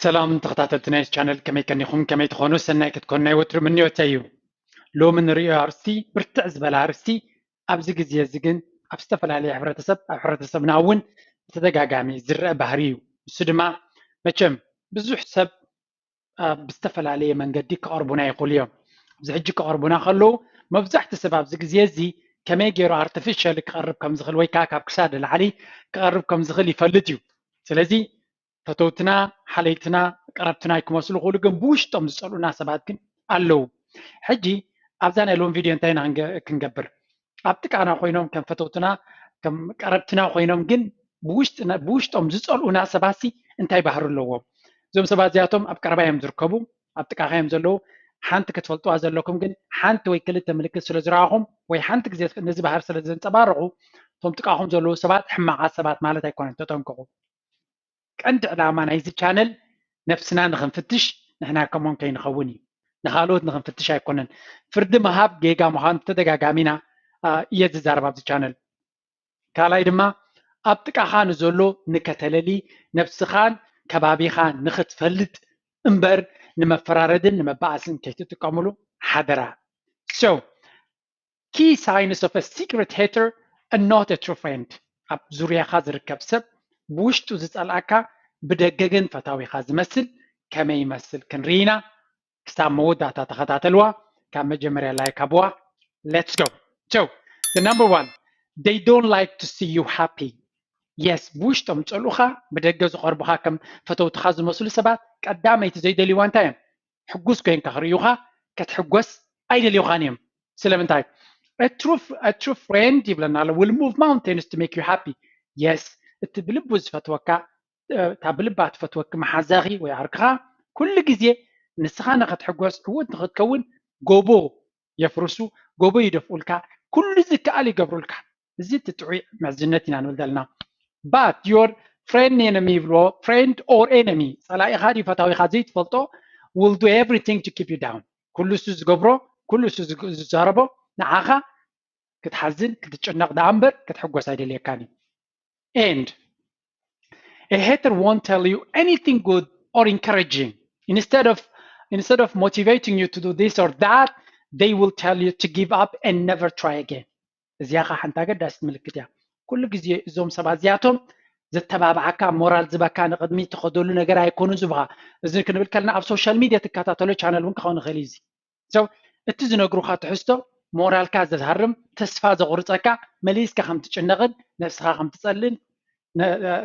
ሰላም ተኸታተልቲ ናይ ቻነል፣ ከመይ ቀኒኹም? ከመይ ትኾኑ? ሰናይ ክትኮኑ ናይ ወትሩ ምንዮተይ እዩ። ሎሚ ንርእዮ ኣርእስቲ ብርትዕ ዝበለ ኣርእስቲ፣ ኣብዚ ግዜ እዚ ግን ኣብ ዝተፈላለየ ሕብረተሰብ፣ ኣብ ሕብረተሰብና እውን ብተደጋጋሚ ዝረአ ባህሪ እዩ። ንሱ ድማ መቸም ብዙሕ ሰብ ብዝተፈላለየ መንገዲ ክቐርቡና ይኽእሉ እዮም። ኣብዚ ሕጂ ክቐርቡና ከለዉ መብዛሕቲ ሰብ ኣብዚ ግዜ እዚ ከመይ ገይሩ ኣርቲፊሻል ክቐርብ ከም ዝኽእል ወይ ከዓ ካብ ክሳድ ንላዕሊ ክቐርብ ከም ዝኽእል ይፈልጥ እዩ። ስለዚ ፈተውትና፣ ሓለይትና፣ ቀረብትና ኣይክመስሉ ክእሉ፣ ግን ብውሽጦም ዝፀልኡና ሰባት ግን ኣለዉ። ሕጂ ኣብዛ ናይ ሎም ቪድዮ እንታይ ኢና ክንገብር? ኣብ ጥቃና ኮይኖም ከም ፈተውትና ከም ቀረብትና ኮይኖም ግን ብውሽጦም ዝፀልኡና ሰባትሲ እንታይ ባህሪ ኣለዎም? እዞም ሰባት እዚኣቶም ኣብ ቀረባ እዮም ዝርከቡ፣ ኣብ ጥቃኻ እዮም ዘለዉ። ሓንቲ ክትፈልጥዋ ዘለኩም ግን ሓንቲ ወይ ክልተ ምልክት ስለ ዝረኣኹም ወይ ሓንቲ ግዜ ነዚ ባህሪ ስለ ዘንፀባረቑ እቶም ጥቃኹም ዘለዉ ሰባት ሕማቓት ሰባት ማለት ኣይኮነን። ተጠንቀቑ። ቀንዲ ዕላማ ናይዚ ቻነል ነፍስና ንኽንፍትሽ፣ ንሕና ከሞን ከይንኸውን እዩ። ንኻልኦት ንኽንፍትሽ ኣይኮነን። ፍርዲ ምሃብ ጌጋ ምዃኑ ብተደጋጋሚና እየ ዝዛረብ ኣብዚ ቻነል። ካልኣይ ድማ ኣብ ጥቃኻ ንዘሎ ንከተለሊ ነፍስኻን ከባቢኻ ንኽትፈልጥ እምበር ንመፈራረድን ንመባኣስን ከይትጥቀምሉ ሓደራ። So key signs of a secret hater and not a true friend. ኣብ ዙርያኻ ዝርከብ ሰብ ብውሽጡ ዝጸልኣካ ብደገ ግን ፈታዊኻ ዝመስል ከመይ ይመስል ክንርኢ ኢና። ክሳብ መወዳእታ ተኸታተልዋ። ካብ መጀመርያ ላይክ ሃብዋ። Let's go. So the number one, they don't like to see you happy. Yes, ብውሽጦም ጸልኡኻ፣ ብደገ ዝቐርቡኻ ከም ፈተውትኻ ዝመስሉ ሰባት ቀዳመይቲ ዘይደልይዋ እንታይ እዮም? ሕጉስ ኮይንካ ክርእዩኻ ክትሕጎስ ኣይደልዩኻን እዮም። ስለምንታይ? A true friend ይብለና ኣሎ will move mountains to make you happy. Yes, እቲ ብልቡ ዝፈትወካ፣ እታ ብልባ ትፈትወኪ መሓዛኺ ወይ ዓርክኻ ኩሉ ግዜ ንስኻ ንኽትሕጎስ ዕውት ንኽትከውን ጎቦ የፍርሱ፣ ጎቦ ይደፍኡልካ፣ ኩሉ ዝከኣል ይገብሩልካ። እዚ እቲ ጥዑይ ምሕዝነት ኢና ንብል ዘለና። But your friend enemy ይብልዎ፣ friend or enemy፣ ጸላኢኻ ድዩ ፈታዊኻ ዘይትፈልጦ፣ will do everything to keep you down። ኩሉ እሱ ዝገብሮ፣ ኩሉ እሱ ዝዛረቦ ንዓኻ ክትሓዝን ክትጨነቕ ደኣ እምበር ክትሕጎስ ኣይደልየካን እዩ። And a hater won't tell you anything good or encouraging. Instead of instead of motivating you to do this or that, they will tell you to give up and never try again. እዚኣ ኸዓ ሓንቲ ኣገዳሲት ምልክት እያ። ኩሉ ግዜ እዞም ሰባት እዚኣቶም ዘተባብዓካ፣ ሞራል ዝበካ፣ ንቕድሚት ትኸደሉ ነገር ኣይኮኑን ዝብኻ። እዚ ክንብል ከለና ኣብ ሶሻል ሚድያ ትከታተሎ ቻነል እውን ክኸውን ይኽእል እዩ። So እቲ ዝነግሩኻ ትሕዝቶ ሞራልካ ዘሃርም፣ ተስፋ ዘቑርፀካ፣ መሊስካ ከም ትጭነቕን ነብስኻ ከም ትፀልን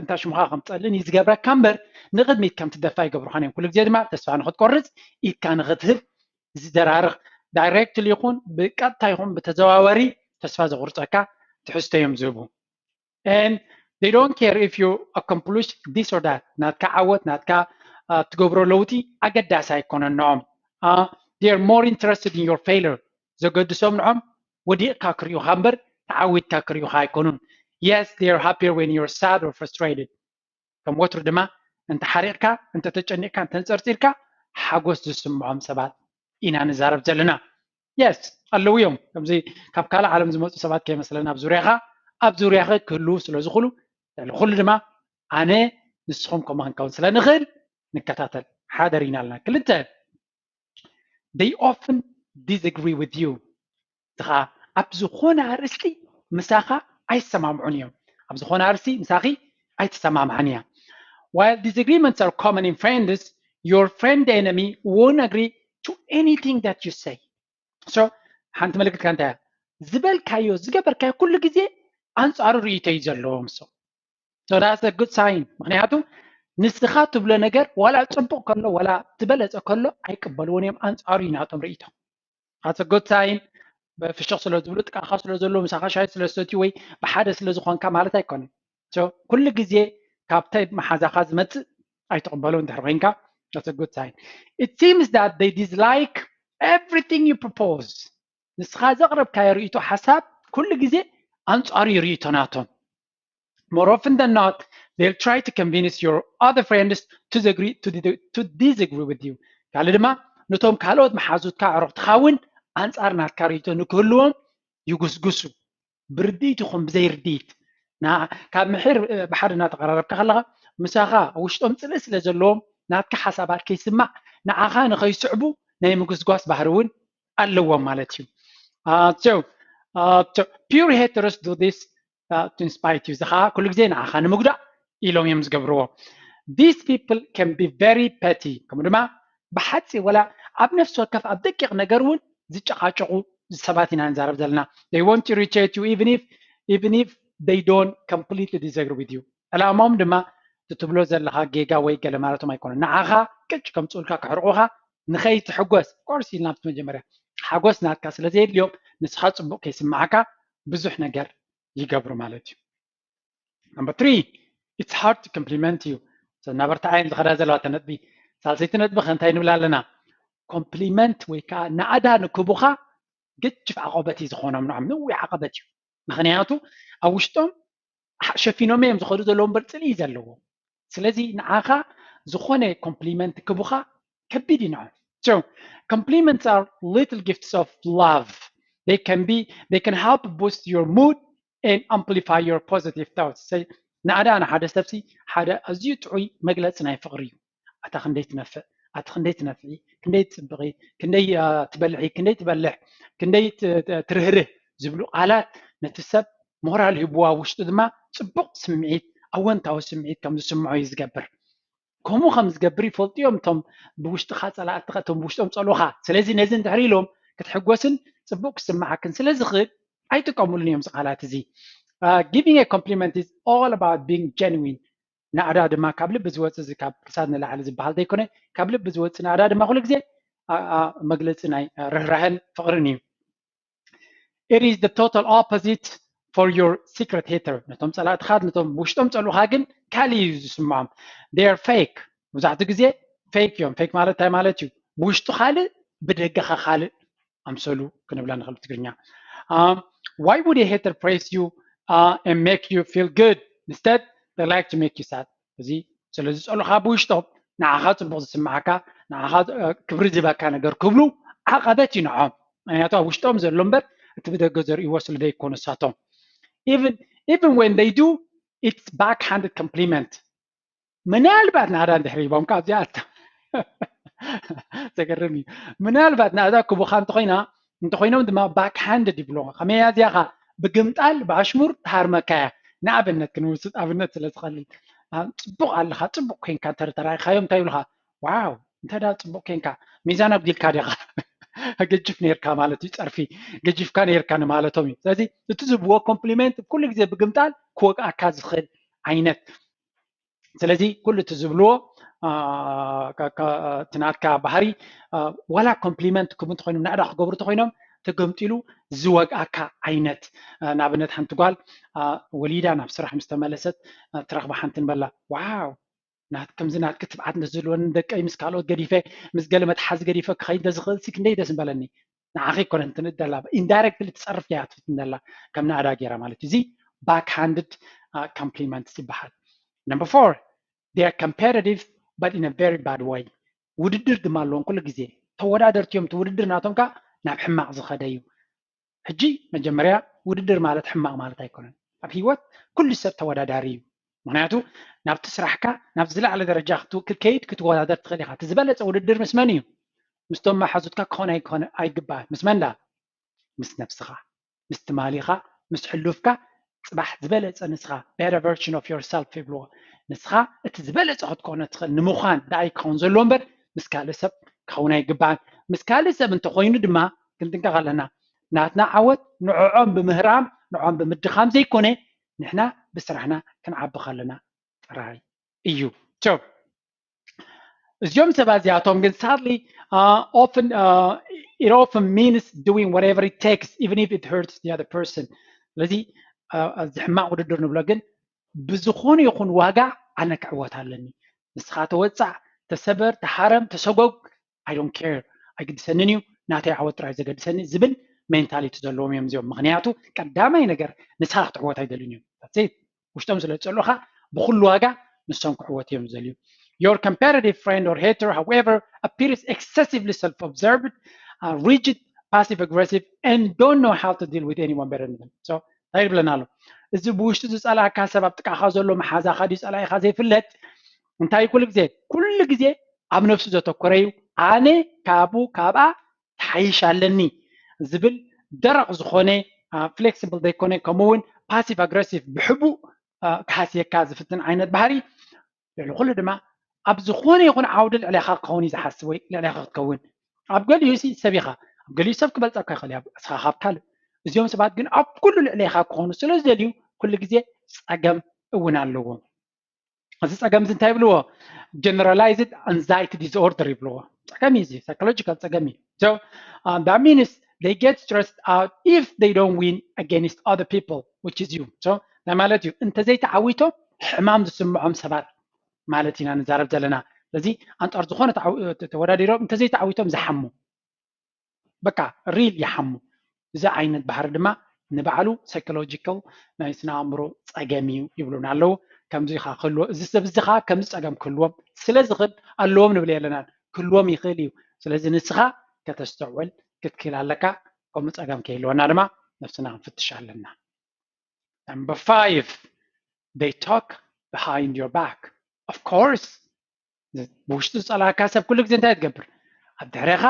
እንታ ሽሙኻ ከም ትፀልን እዩ ዝገብረካ እምበር ንቕድሚት ከም ትደፋ ይገብሩኻን እዮም። ኩሉ ግዜ ድማ ተስፋ ንኽትቆርፅ፣ ኢድካ ንኽትህብ ዝደራርኽ፣ ዳይሬክትሊ ይኹን ብቀጥታ ይኹን ብተዘዋወሪ ተስፋ ዘቑርፀካ ትሕዝቶ እዮም ዝህቡ። And they don't care if you accomplish this or that. ናትካ ዓወት፣ ናትካ ትገብሮ ለውጢ ኣገዳሲ ኣይኮነን ንዖም። They are more interested in your failure. ዘገድሶም ንዖም ወዲቕካ ክርእዩኻ እምበር ተዓዊትካ ክርእዩኻ ኣይኮኑን። Yes, they are happier when you're sad or frustrated. ከም ወትሩ ድማ እንተ ሓሪቕካ፣ እንተ ተጨኒቕካ፣ እንተ ተንጸርጺርካ ሓጎስ ዝስምዖም ሰባት ኢና ንዛረብ ዘለና። Yes, ኣለዉ እዮም። ከምዚ ካብ ካልእ ዓለም ዝመጹ ሰባት ከይመስለና ኣብ ዙርያኻ፣ ኣብ ዙርያኺ ክህልዉ ስለ ዝኽእሉ፣ ልዕሊ ኩሉ ድማ ኣነ ንስኹም ከምኡ ክንከውን ስለ ንኽእል ንከታተል። ሓደ ርኢና ኣለና። ክልተ፣ they often disagree with you. እቲ ኸዓ ኣብ ዝኾነ ኣርእስቲ ምሳኻ ኣይሰማምዑን እዮም። ኣብ ዝኾነ ኣርእስቲ ምሳኺ ኣይትሰማምዓን እያ። While disagreements are common in friends, your friend enemy won't agree to anything that you say. So ሓንቲ ምልክት ከ እንታይ እያ? ዝበልካዮ ዝገበርካዮ ኩሉ ግዜ ኣንጻሩ ርእይቶ እዩ ዘለዎም። So So that's a good sign. ምኽንያቱ ንስኻ ትብሎ ነገር ዋላ ጽቡቕ ከሎ ዋላ ዝበለጸ ከሎ ኣይቅበልዎን እዮም። ኣንጻሩ እዩ ናቶም ርእይቶ። That's a good sign. ፍሽኽ ስለ ዝብሉ፣ ጥቃኻ ስለ ዘለዉ፣ ምሳኻ ሻሂ ስለ ዝሰትዩ ወይ ብሓደ ስለ ዝኾንካ ማለት ኣይኮነን። So ኩሉ ግዜ ካብታይ መሓዛኻ ዝመጽእ ኣይትቕበሎ እንድሕር ኮይንካ፣ that's a good sign. It seems that they dislike everything you propose. ንስኻ ዘቕረብካዮ ርእይቶ፣ ሓሳብ ኩሉ ግዜ ኣንጻሩ እዩ ርእይቶ ናቶም። More often than not, they'll try to convince your other friends to disagree, to, to disagree with you. ካልእ ድማ ነቶም ካልኦት መሓዙትካ ኣዕሩኽትኻ እውን ኣንጻር ናትካ ርእይቶ ንክህልዎም ይጉስጉሱ። ብርድኢት ይኹን ብዘይ ርድኢት። ካብ ምሒር ብሓደ እናተቐራረብካ ከለኻ ምሳኻ ውሽጦም ጽልኢ ስለ ዘለዎም ናትካ ሓሳባት ከይስማዕ ንዓኻ ንኸይስዕቡ ናይ ምጉስጓስ ባህሪ እውን ኣለዎም ማለት እዩ። Uh, so, uh, so pure haters do this uh, to spite you. እዚ ከዓ ኩሉ ግዜ ንዓኻ ንምጉዳእ ኢሎም እዮም ዝገብርዎ። These people can be very petty። ከምኡ ድማ ብሓፂ ወላ ኣብ ነፍሲ ወከፍ ኣብ ደቂቕ ነገር እውን ዝጨቃጨቁ ሰባት ኢና ንዛረብ ዘለና። They want to irritate you even if even if they don't completely disagree with you። ዕላማኦም ድማ እቲ ትብሎ ዘለኻ ጌጋ ወይ ገለ ማለቶም ኣይኮነን። ንዓኻ ቅጭ ከምፅኡልካ ክሕርቑኻ ንኸይትሕጎስ ኮርስ ኢልና ኣብቲ መጀመርያ ሓጎስ ናትካ ስለ ዘየድልዮም ንስኻ ፅቡቅ ከይስምዓካ ብዙሕ ነገር ይገብሩ ማለት እዩ። Number three, it's hard to compliment you። እናበርትዓ እየን ዝኸዳ ዘለዋ እተን ነጥቢ። ሳልሰይቲ ነጥቢ ከ እንታይ ንብል ኣለና? ኮምፕሊመንት ወይ ከዓ ናእዳ ንክቡኻ ግጅፍ ዓቐበት እዩ ዝኾኖም፣ ንዖም ነዊሕ ዓቐበት እዩ። ምክንያቱ ኣብ ውሽጦም ሸፊኖም እዮም ዝኸዱ ዘለዉ እምበር ፅልኢ እዩ ዘለዎ። ስለዚ ንዓኻ ዝኾነ ኮምፕሊመንት ክቡኻ ከቢድ እዩ ንዖም። So compliments are little gifts of love. They can be they can help boost your mood and amplify your positive thoughts. ናእዳ ንሓደ ሰብሲ ሓደ ኣዝዩ ጥዑይ መግለፂ ናይ ፍቕሪ እዩ። ኣታ ክንደይ ትነፍዕ፣ ኣቲ ክንደይ ትነፍዒ፣ ክንደይ ትፅብቒ፣ ክንደይ ትበልዒ፣ ክንደይ ትበልሕ፣ ክንደይ ትርህርህ ዝብሉ ቃላት ነቲ ሰብ ሞራል ሂብዋ ውሽጡ ድማ ፅቡቕ ስምዒት ኣወንታዊ ስምዒት ከም ዝስምዖ እዩ ዝገብር። ከምኡ ከም ዝገብር ይፈልጡ እዮም እቶም ብውሽጥኻ ፀላእትኻ እቶም ብውሽጦም ፀልኡኻ። ስለዚ ነዚ እንድሕር ኢሎም ክትሕጎስን ፅቡቕ ክስምዓክን ስለ ዝኽእል ኣይጥቀሙሉን እዮም እዚ ቃላት እዚ። Giving a compliment is all about being genuine. ናእዳ ድማ ካብ ልቢ ዝወፅእ እዚ ካብ ክሳድ ንላዕሊ ዝበሃል ዘይኮነ ካብ ልቢ ዝወፅእ ናእዳ ድማ ኩሉ ግዜ መግለፂ ናይ ርህራህን ፍቕርን እዩ። It is the total opposite for your secret hater. ነቶም ፀላእትኻ ነቶም ውሽጦም ፀልኡኻ ግን ካልእ እዩ ዝስምዖም። They are fake። መብዛሕትኡ ግዜ ፌክ እዮም። ፌክ ማለት እንታይ ማለት እዩ? ብውሽጡ ካልእ ብደገኻ ካልእ ኣምሰሉ ክንብላ ንኽእል ብትግርኛ። Why would a hater praise you uh, and make you feel good? Instead, they like to make you sad. እዚ ስለዚ ፀሉኻ ብውሽጦም ንዓኻ ፅቡቕ ዝስምዓካ ንዓኻ ክብሪ ዝህበካ ነገር ክብሉ ዓቐበት እዩ ንዖም። ምክንያቱ ኣብ ውሽጦም ዘሎ እምበር እቲ ብደገ ዘርእይዎ ስለ ዘይኮኑ ንሳቶም። Even when they do, it's backhanded compliment. ምናልባት ናዳ እንድሕር ሂቦም ካብዚኣ ኣታ ዘገርም እዩ። ምናልባት ናዳ ክቡኻ እንተኮይና እንተኮይኖም ድማ ባክሃንድድ ይብልዎ። ከመይ እያ እዚኣ ብግምጣል ብኣሽሙር ትሃርመካ እያ። ንኣብነት ክንውስድ ኣብነት ስለ ዝኸልል ጽቡቕ ኣለኻ ጽቡቕ ኮንካ እንተ ተራኢኻዮም እንታይ ይብሉኻ? ዋው እንተ ዳ ጽቡቕ ኮንካ ሚዛን ኣጉዲልካ ዲኻ? ገጅፍ ነርካ ማለት እዩ። ጸርፊ ገጅፍካ ነርካ ንማለቶም እዩ። ስለዚ እቲ ዝብዎ ኮምፕሊመንት ኩሉ ግዜ ብግምጣል ክወግኣካ ዝኽእል ዓይነት ስለዚ ኩሉ እቲ ዝብልዎ እቲ ናትካ ባህሪ ዋላ ኮምፕሊመንት ክቡ እንተኮይኖም ናዕዳ ክገብሩ እንተኮይኖም ተገምጢሉ ዝወግኣካ ዓይነት ንኣብነት ሓንቲ ጓል ወሊዳ ናብ ስራሕ ምስ ተመለሰት ትረኽባ ሓንቲ ንበላ ዋው ናት ከምዚ ናትኪ ትብዓት እንተዝህልወኒ ደቀይ ምስ ካልኦት ገዲፈ ምስ ገለ መትሓዚ ገዲፈ ክኸይድ እንተዝኽእል ሲ ክንደይ ደስ ምበለኒ ንዓኺ ኣይኮነትን ትንእድ ዘላ ኢንዳይረክትሊ ትፀርፍ እያ ትፍትን ዘላ ከም ናእዳ ገይራ ማለት እዩ እዚ ባክ ሃንድድ ኮምፕሊመንትስ ይበሃል number four they are competitive but in a very bad way ውድድር ድማ ኣለዎም ኩሉ ግዜ ተወዳደርቲ እዮም እቲ ውድድር ናቶም ከዓ ናብ ሕማቕ ዝኸደ እዩ ሕጂ መጀመርያ ውድድር ማለት ሕማቕ ማለት ኣይኮነን ኣብ ህይወት ኩሉ ሰብ ተወዳዳሪ እዩ ምክንያቱ ናብቲ ስራሕካ ናብ ዝለዓለ ደረጃ ክትከይድ ክትወዳደር ትኽእል ኢኻ እቲ ዝበለፀ ውድድር ምስ መን እዩ ምስቶም መሓዙትካ ክኾን ኣይኮነ ኣይግባእ ምስ መን ዳ ምስ ነብስኻ ምስ ትማሊኻ ምስ ሕሉፍካ ፅባሕ ዝበለፀ ንስኻ better version of yourself ይብልዎ ንስኻ እቲ ዝበለፀ ክትኮነ ትኽእል ንምዃን ደኣይ ክኸውን ዘለዎ እምበር ምስ ካልእ ሰብ ክኸውን ኣይግባእን ምስ ካልእ ሰብ እንተኮይኑ ድማ ክንጥንቀቕ ኣለና ናትና ዓወት ንዕዖም ብምህራም ንዕዖም ብምድኻም ዘይኮነ ንሕና ብስራሕና ክንዓቢ ከለና ጥራይ እዩ እዚኦም ሰባት እዚኣቶም ግን sadly uh, often uh, it often means doing whatever it takes even if it hurts the other person ስለዚ እዚ ሕማቕ ውድድር ንብሎ ግን ብዝኾነ ይኹን ዋጋ ኣነ ክዕወት ኣለኒ ንስኻ ተወፃዕ ተሰበር ተሃረም ተሰጎግ I don't care ኣይግድሰንን እዩ ናተይ ዓወት ጥራይ ዘገድሰኒ ዝብል ሜንታሊቲ ዘለዎም እዮም እዚኦም ምክንያቱ ቀዳማይ ነገር ንስኻ ክትዕወት ኣይደልን እዮም ውሽጦም ስለ ዝፀልኡኻ ብኩሉ ዋጋ ንሶም ክዕወት እዮም ዝደልዩ your competitive friend or hater however appears excessively self-observed uh, rigid passive aggressive and don't know how to deal with anyone better than them so እንታይ ይብለና ኣሎ እዚ ብውሽጡ ዝፀላእካ ሰብ ኣብ ጥቃኻ ዘሎ መሓዛኻ ድዩ ፀላኢኻ ዘይፍለጥ እንታይ ኩሉ ግዜ ኩሉ ግዜ ኣብ ነፍሱ ዘተኮረ እዩ። ኣነ ካብኡ ካብኣ ክሓይሽ ኣለኒ ዝብል ደረቕ ዝኾነ፣ flexible ዘይኮነ፣ ከምኡ እውን passive aggressive ብሕቡእ ክሃስየካ ዝፍትን ዓይነት ባህሪ። ልዕሊ ኩሉ ድማ ኣብ ዝኾነ ይኹን ዓውዲ ልዕሌኻ ክኸውን እዩ ዝሓስብ ወይ ልዕሌኻ ክትከውን። ኣብ ገሊኡ ሲ ሰብ ኢኻ፣ ኣብ ገሊኡ ሰብ ክበልፀካ ይኽእል እዩ፣ እስኻ ካብ ካልእ። እዚኦም ሰባት ግን ኣብ ኩሉ ልዕሌኻ ክኾኑ ስለ ዝደልዩ ኩሉ ግዜ ፀገም እውን ኣለዎም። እዚ ፀገም እዚ እንታይ ይብልዎ? Generalized anxiety disorder ይብልዎ። ፀገም እዩ፣ እዚ psychological ፀገም እዩ። So that means they get stressed out if they don't win against other people, which is you. So እንታይ ማለት እዩ? እንተዘይተዓዊቶም ሕማም ዝስምዖም ሰባት ማለት ኢና ንዛረብ ዘለና። ስለዚ ኣንፃር ዝኾነ ተወዳዲሮም እንተዘይተዓዊቶም ዝሓሙ፣ በቃ ሪል ይሓሙ። እዚ ዓይነት ባህሪ ድማ ንባዕሉ ሳይኮሎጂካል ናይ ስነ ኣእምሮ ፀገም እዩ ይብሉና ኣለዉ። ከምዚ ኻ ክህልዎ፣ እዚ ሰብ እዚ ኸዓ ከምዚ ፀገም ክህልዎም ስለ ዝኽእል ኣለዎም ንብል የለናን፣ ክህልዎም ይኽእል እዩ። ስለዚ ንስኻ ከተስተውዕል ክትክእል ኣለካ። ከምኡ ፀገም ከይህልወና ድማ ነብስና ክንፍትሽ ኣለና። Number five, they talk behind your back. Of course, ብውሽጡ ዝፀላእካ ሰብ ኩሉ ግዜ እንታይ ትገብር? ኣብ ድሕሬኻ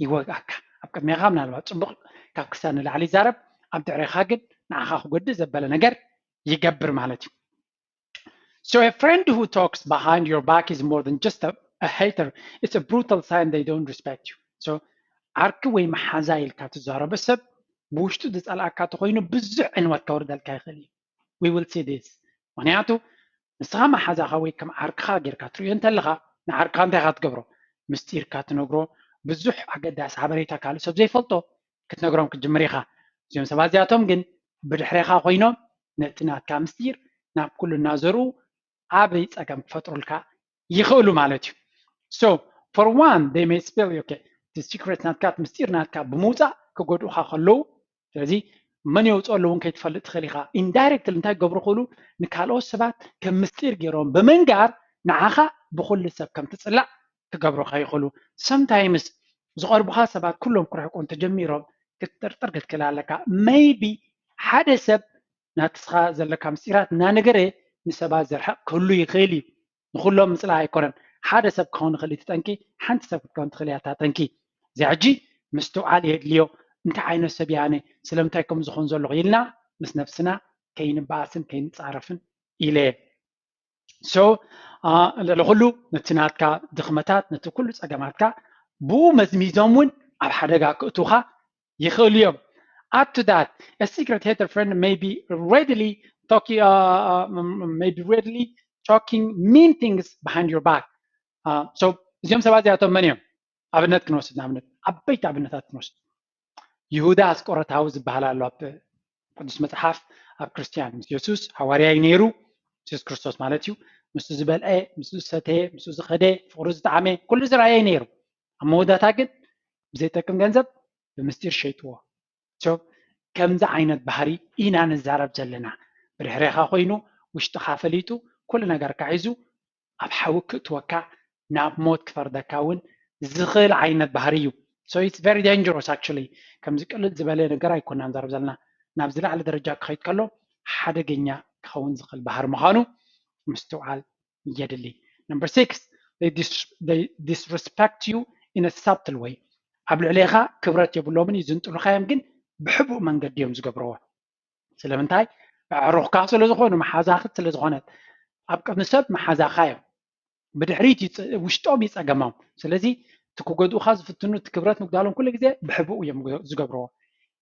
ይወግኣካ። ኣብ ቅድሜኻ ምናልባት ፅቡቕ ካብ ክሳድ ንላዕሊ ይዛረብ፣ ኣብ ድሕሬኻ ግን ንዓኻ ክጎድእ ዘበለ ነገር ይገብር ማለት እዩ። So a friend who talks behind your back is more than just a, a hater. It's a brutal sign they don't respect you. So ዓርኪ ወይ መሓዛ ኢልካ ትዛረቦ ሰብ ብውሽጡ ዝፀልኣካ ተኮይኑ ብዙሕ ዕንወት ከውርደልካ ይኽእል እዩ። We will see this. ምክንያቱ ንስኻ መሓዛኻ ወይ ከም ዓርክኻ ጌርካ ትርእዮ እንተለኻ፣ ንዓርክኻ እንታይ ኢኻ ትገብሮ? ምስጢርካ ትነግሮ። ብዙሕ ኣገዳሲ ሓበሬታ ካልእ ሰብ ዘይፈልጦ ክትነግሮም ክትጅምር ኢኻ። እዚኦም ሰባት እዚኣቶም ግን ብድሕሬኻ ኮይኖም ነቲ ናትካ ምስጢር ናብ ኩሉ እናዘርኡ ዓብይ ፀገም ክፈጥሩልካ ይኽእሉ ማለት እዩ። So for one, they may spill, okay, the secret ናትካ፣ እቲ ምስጢር ናትካ ብምውፃእ ክጎድኡኻ ከለዉ፣ ስለዚ መን የውፅኦ ኣለዉ እውን ከይትፈልጥ ትኽእል ኢኻ። Indirectly እንታይ ክገብሩ ይኽእሉ? ንካልኦት ሰባት ከም ምስጢር ገይሮም ብምንጋር ንዓኻ ብኩሉ ሰብ ከም ትፅላእ ክገብሩኻ ይኽእሉ። Sometimes ዝቐርቡኻ ሰባት ኩሎም ክርሕቁ እንተጀሚሮም ክትጥርጥር ክትክእል ኣለካ። Maybe ሓደ ሰብ ናትስኻ ዘለካ ምስጢራት እናነገረ ንሰባት ዘርሕቕ ክህሉ ይኽእል እዩ። ንኩሎም ምፅላእ ኣይኮነን። ሓደ ሰብ ክኸውን ይኽእል እቲ ጠንቂ፣ ሓንቲ ሰብ ክትከውን ትኽእል እያ እታ ጠንቂ። እዚኣ ሕጂ ምስትውዓል የድልዮ። እንታይ ዓይነት ሰብ እየ ኣነ? ስለምንታይ ከም ዝኾን ዘለኹ ኢልና ምስ ነብስና ከይንበኣስን ከይንፃረፍን ኢለ እየ። So ልዕሊ ኩሉ ነቲ ናትካ ድኽመታት፣ ነቲ ኩሉ ፀገማትካ ብኡ መዝሚዞም እውን ኣብ ሓደጋ ክእቱኻ ይኽእሉ እዮም። Add to that, a secret hater friend may be readily talking, uh, uh, may be readily talking mean things behind your back. Uh, so እዚኦም ሰባት እዚኣቶም መን እዮም? ኣብነት ክንወስድ፣ ንኣብነት ዓበይቲ ኣብነታት ክንወስድ፣ ይሁዳ ኣስቆሮታዊ ዝበሃል ኣሎ ኣብ ቅዱስ መጽሓፍ። ኣብ ክርስትያን ምስ የሱስ ሃዋርያ እዩ ነይሩ፣ የሱስ ክርስቶስ ማለት እዩ። ምስኡ ዝበልዐ፣ ምስኡ ዝሰተየ፣ ምስኡ ዝኸደ፣ ፍቕሩ ዝጠዓመ፣ ኩሉ ዝረኣየ እዩ ነይሩ። ኣብ መወዳእታ ግን ብዘይጠቅም ገንዘብ ብምስጢር ሸይጥዎ። So ከምዚ ዓይነት ባህሪ ኢና ንዛረብ ዘለና። ብድሕሬኻ ኮይኑ ውሽጥኻ ፈሊጡ ኩሉ ነገርካ ሒዙ ኣብ ሓዊ ክእትወካ፣ ናብ ሞት ክፈርደካ እውን ዝኽእል ዓይነት ባህሪ እዩ። So it's very dangerous actually። ከምዚ ቅልል ዝበለ ነገር ኣይኮና ንዛረብ ዘለና። ናብ ዝለዓለ ደረጃ ክኸይድ ከሎ ሓደገኛ ክኸውን ዝኽእል ባህሪ ምዃኑ ምስትውዓል የድሊ። Number six, they, dis they disrespect you in a subtle way. ኣብ ልዕሌኻ ክብረት የብሎምን፣ ይዝንጥሉኻ እዮም፣ ግን ብሕቡእ መንገዲ እዮም ዝገብርዎ። ስለምንታይ? ኣዕሩኽካ ስለ ዝኾኑ፣ መሓዛኽት ስለ ዝኾነት። ኣብ ቅድሚ ሰብ መሓዛኻ እዮም፣ ብድሕሪት ይጸ- ውሽጦም ይጸገሞም። ስለዚ እቲ ክጎድኡኻ ዝፍትኑ፣ እቲ ክብረት ምጉዳሎም ኩሉ ግዜ ብሕቡእ እዮም ዝገብርዎ።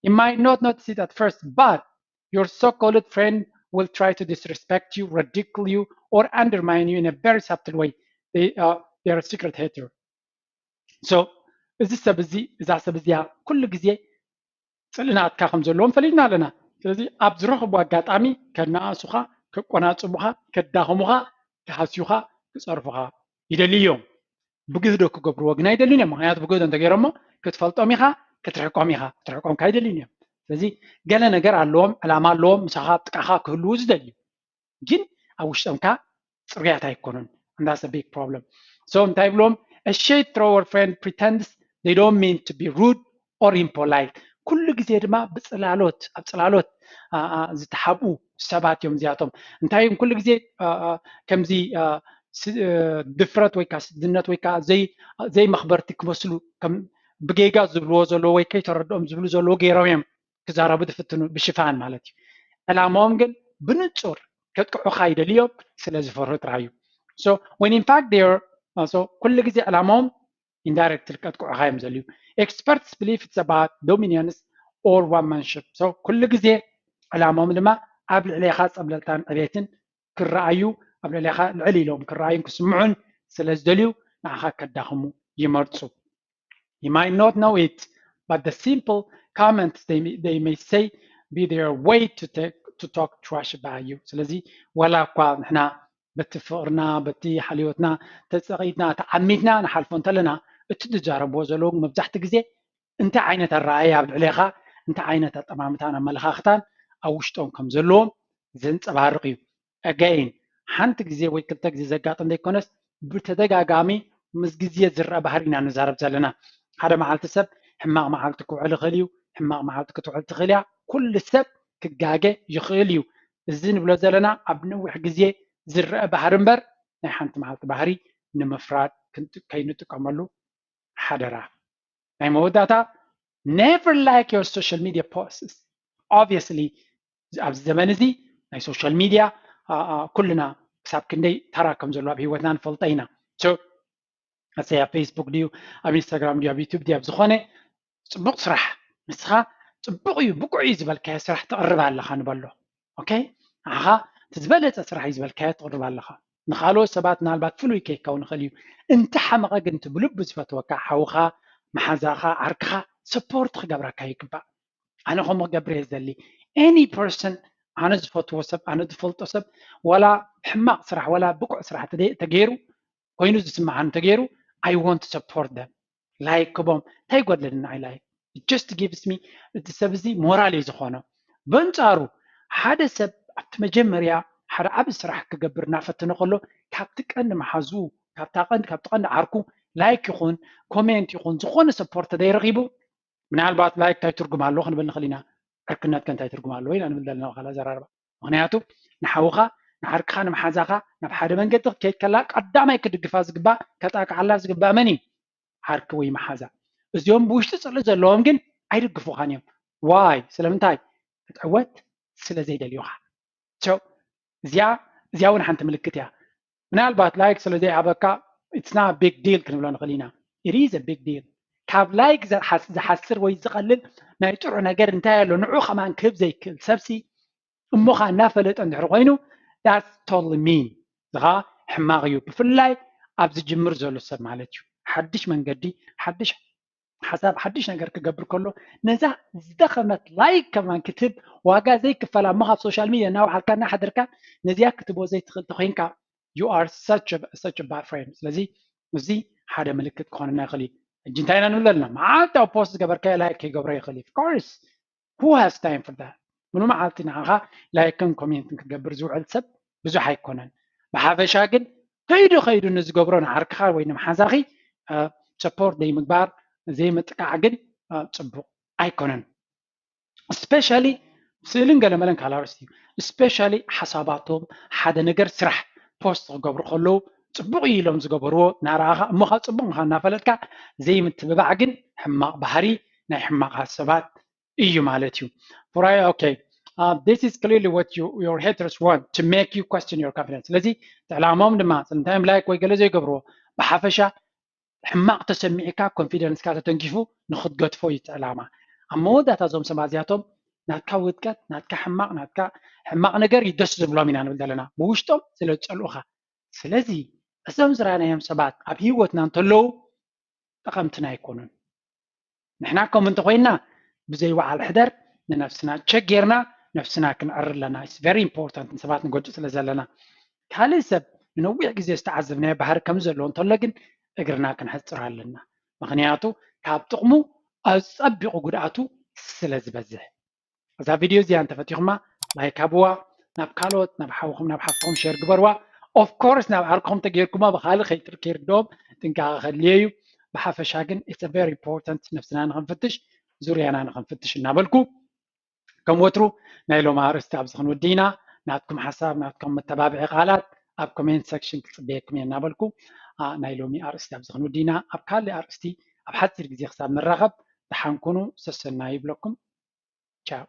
You might not notice it at first, but your so-called friend will try to disrespect you, ridicule you, or undermine you in a very subtle way. They, uh, they are a secret hater. So እዚ ሰብ እዚ፣ እዛ ሰብ እዚኣ ኩሉ ግዜ ጽልእናትካ ከም ዘለዎም ፈሊጥና ኣለና። ስለዚ ኣብ ዝረኸቡ ኣጋጣሚ ከነኣእሱኻ፣ ከቆናጽቡኻ፣ ከዳኸሙኻ፣ ክሃስዩኻ፣ ክጸርፉኻ ይደልዩ እዮም። ብግህዶ ክገብርዎ ግን ኣይደልዩን እዮም። ምክንያቱ ብግህዶ እንተገይሮሞ ክትፈልጦም ኢኻ፣ ክትርሕቆም ኢኻ። ክትርሕቆም ካይደልዩን እዮም። ስለዚ ገለ ነገር ኣለዎም፣ ዕላማ ኣለዎም፣ ምሳኻ ኣብ ጥቃኻ ክህልዉ ዝደልዩ። ግን ኣብ ውሽጦም ከኣ ጽሩያት ኣይኮኑን። And that's a big problem. So እንታይ ይብሎም? A shade thrower friend pretends they don't mean to be rude or impolite. ኩሉ ግዜ ድማ ብጽላሎት፣ ኣብ ጽላሎት ዝተሓብኡ ሰባት እዮም እዚኣቶም። እንታይ እዮም ኩሉ ግዜ ከምዚ ድፍረት ወይ ከዓ ስድነት ወይ ከዓ ዘይመኽበርቲ ክመስሉ፣ ከም ብጌጋ ዝብልዎ ዘለዎ ወይ ከይተረድኦም ዝብሉ ዘለዎ ገይሮም እዮም ክዛረቡ ዝፍትኑ፣ ብሽፋን ማለት እዩ። ዕላማኦም ግን ብንጹር ከጥቅዑኻ ይደልዮም፣ ስለ ዝፈርሁ ጥራይ እዩ። So when in fact they are, so ኩሉ ግዜ ዕላማኦም indirectly ከጥቅዑኻ እዮም ዘልዩ። Experts believe it's about dominance or one manship. So ኩሉ ግዜ ዕላማኦም ድማ ኣብ ልዕሌኻ ጸብለልታን ዕቤትን ክረኣዩ፣ ኣብ ልዕሌኻ ልዕል ኢሎም ክረኣዩን ክስምዑን ስለ ዝደልዩ ንዓኻ ከዳኽሙ ይመርጹ። You might not know it, but the simple comments they, they may say be their way to, take, to talk trash about you. ስለዚ ዋላ እኳ ንሕና በቲ ፍቕርና በቲ ሓልዮትና ተጸቒጥና ተዓሚትና ንሓልፎ እንተለና፣ እቲ ዝዛረብዎ ዘለዉ መብዛሕትኡ ግዜ እንታይ ዓይነት ኣረኣእያ ኣብ ልዕሌኻ፣ እንታይ ዓይነት ኣጠማምታን ኣመለኻኽታን ኣብ ውሽጦም ከም ዘለዎም ዘንጸባርቕ እዩ። Again ሓንቲ ግዜ ወይ ክልተ ግዜ ዘጋጥም ዘይኮነስ ብተደጋጋሚ ምስ ግዜ ዝረአ ባህሪ ኢና ንዛረብ ዘለና። ሓደ መዓልቲ ሰብ ሕማቕ መዓልቲ ክውዕል ይኽእል እዩ፣ ሕማቕ መዓልቲ ክትውዕል ትኽእል እያ። ኩሉ ሰብ ክጋገ ይኽእል እዩ። እዚ ንብሎ ዘለና ኣብ ነዊሕ ግዜ ዝረአ ባህሪ እምበር ናይ ሓንቲ መዓልቲ ባህሪ ንምፍራድ ከይንጥቀመሉ ሓደራ። ናይ መወዳእታ፣ never like your social media posts. Obviously ኣብዚ ዘመን እዚ ናይ social media ኩልና ክሳብ ክንደይ ተራ ከም ዘሎ ኣብ ህይወትና ንፈልጦ ኢና። So ኣሰይ ኣብ Facebook ድዩ ኣብ Instagram ድዩ ኣብ YouTube ድዩ ኣብ ዝኾነ ጽቡቕ ስራሕ ንስኻ ጽቡቕ እዩ ብቁዕ እዩ ዝበልካዮ ስራሕ ተቕርብ ኣለኻ ንበሎ። Okay ንዓኻ እቲ ዝበለጸ ስራሕ እዩ ዝበልካዮ ተቕርብ ኣለኻ። ንኻልኦት ሰባት ምናልባት ፍሉይ ከይከውን ይኽእል እዩ። እንተ ሓመቐ ግን እቲ ብልቡ ዝፈትወካ ሓውኻ፣ መሓዛኻ፣ ዓርክኻ support ክገብረካ ይግባእ። ኣነ ከምኡ ክገብር እየ ዝደሊ። Any person ኣነ ዝፈትዎ ሰብ ኣነ ዝፈልጦ ሰብ ዋላ ሕማቕ ስራሕ ዋላ ብቁዕ ስራሕ ተገይሩ ኮይኑ ዝስምዓኒ ተገይሩ I want to support them. Like ክቦም እንታይ ይጎድለኒ ንዓይ like just gives me እቲ ሰብ እዚ ሞራል እዩ ዝኾኖ። በንጻሩ ሓደ ሰብ ኣብቲ መጀመርያ ሓደ ዓቢ ስራሕ ክገብር እናፈተነ ከሎ ካብቲ ቀንዲ መሓዝኡ ካብታ ቀንዲ ካብቲ ቀንዲ ዓርኩ like ይኹን comment ይኹን ዝኾነ support ተዘይረኺቡ ምናልባት like እንታይ ትርጉም ኣለዎ ክንብል ንኽእል ኢና። ዕርክነት ከ እንታይ ትርጉም ኣለዎ ኢና ንብል ዘለና ካልእ ኣዘራርባ። ምኽንያቱ ንሓውኻ ንዓርክኻ ንመሓዛኻ ናብ ሓደ መንገዲ ክትከይድ ከላ ቀዳማይ ክድግፋ ዝግባእ ከጣቅዓላ ዝግባእ መን እዩ? ዓርኪ ወይ መሓዛ። እዚኦም ብውሽጢ ጽልኢ ዘለዎም ግን ኣይድግፉኻን እዮም። Why? ስለምንታይ? ክትዕወት ስለ ዘይደልዩኻ። So እዚኣ እዚኣ እውን ሓንቲ ምልክት እያ። ምናልባት like ስለ ዘይሃበካ it's not a big deal ክንብሎ ንኽእል ኢና። It is a big deal። ካብ like ዝሓስር ወይ ዝቐልል ናይ ጥዑ ነገር እንታይ ኣሎ ንዑ ከማን ክህብ ዘይክእል ሰብሲ እሞኻ እናፈለጠ እንድሕር ኮይኑ that's totally mean። እዚ ኸዓ ሕማቕ እዩ። ብፍላይ ኣብ ዝጅምር ዘሎ ሰብ ማለት እዩ። ሓድሽ መንገዲ ሓድሽ ሓሳብ ሓድሽ ነገር ክገብር ከሎ ነዛ ዝደኸመት like ከማን ክትህብ ዋጋ ዘይክፈላ እሞ ካብ social media እናወሓልካ እናሓደርካ ነዚኣ ክትህቦ ዘይትኽእል ተኾይንካ you are such a, such a bad friend። ስለዚ እዚ ሓደ ምልክት ክኾነና ይኽእል እዩ። ሕጂ እንታይ ኢና ንብል ዘለና? መዓልታዊ post ዝገበርካዮ like ከይገብሮ ይኽእል እዩ። Of course who has time for that? ሙሉ መዓልቲ ንዓኻ like ን comment ን ክገብር ዝውዕል ሰብ ብዙሕ ኣይኮነን። ብሓፈሻ ግን ከይዱ ከይዱ ንዝገብሮ ንዓርክኻ ወይ ንመሓዛኺ support ዘይምግባር ዘይምጥቃዕ ግን ጽቡቕ ኣይኮነን። Especially ስእልን ገለመለን ካልኣርስ እዩ። Especially ሓሳባቶም ሓደ ነገር ስራሕ post ክገብሩ ከለዉ ጽቡቕ እዩ ኢሎም ዝገበርዎ እናረኣኻ እሞ ካብ ጽቡቕ ምዃን እናፈለጥካ ዘይምትብባዕ ግን ሕማቕ ባህሪ ናይ ሕማቓት ሰባት እዩ ማለት እዩ። ፍራይ okay this is clearly what you, your haters want to make you question your confidence። ስለዚ ዕላማኦም ድማ ስለምንታይ እዮም like ወይ ገለ ዘይገብርዎ ብሓፈሻ ሕማቕ ተሰሚዕካ confidence ካ ተተንኪፉ ንክትገድፎ እዩ እቲ ዕላማ። ኣብ መወዳእታ እዞም ሰባት እዚኣቶም ናትካ ውድቀት ናትካ ሕማቕ ናትካ ሕማቕ ነገር እዩ ደስ ዝብሎም ኢና ንብል ዘለና ብውሽጦም ስለ ዝፀልኡኻ። ስለዚ እዞም ዝረኣናዮም ሰባት ኣብ ህይወትና እንተለዉ ጠቐምትና ኣይኮኑን። ንሕና ከምኡ እንተኾይንና ብዘይ ወዓል ሕደር ንነብስና ቸክ ጌርና ነብስና ክንዕሪ ኣለና። It's very important ንሰባት ንጎድእ ስለ ዘለና። ካልእ ሰብ ንነዊሕ ግዜ ዝተዓዘብናዮ ባህሪ ከም ዘለዎ እንተሎ ግን እግርና ክንሕፅር ኣለና። ምኽንያቱ ካብ ጥቕሙ ኣፀቢቑ ጉድኣቱ ስለ ዝበዝሕ። እዛ ቪድዮ እዚኣ እንተፈቲኹማ like ሃብዋ፣ ናብ ካልኦት ናብ ሓውኹም ናብ ሓፍትኹም share ግበርዋ። Of course ናብ ዓርክኹም ተገይርኩማ ብኻልእ ከይርድኦም ጥንቃቐ ከድልዮ እዩ። ብሓፈሻ ግን it's very important ነብስና ንኽንፍትሽ ዙርያና ንኽንፍትሽ እናበልኩ ከም ወትሩ ናይ ሎሚ ኣርእስቲ ኣብዚ ክንውዲ ኢና። ናትኩም ሓሳብ ናትኩም መተባብዒ ቃላት ኣብ comment section ክፅበየኩም እየ እናበልኩ ናይ ሎሚ ኣርእስቲ ኣብዚ ክንውድእ ኢና። ኣብ ካልእ ኣርእስቲ ኣብ ሓፂር ግዜ ክሳብ ንራኸብ ደሓን ኩኑ። ሰሰናዩ ይብለኩም። ቻው።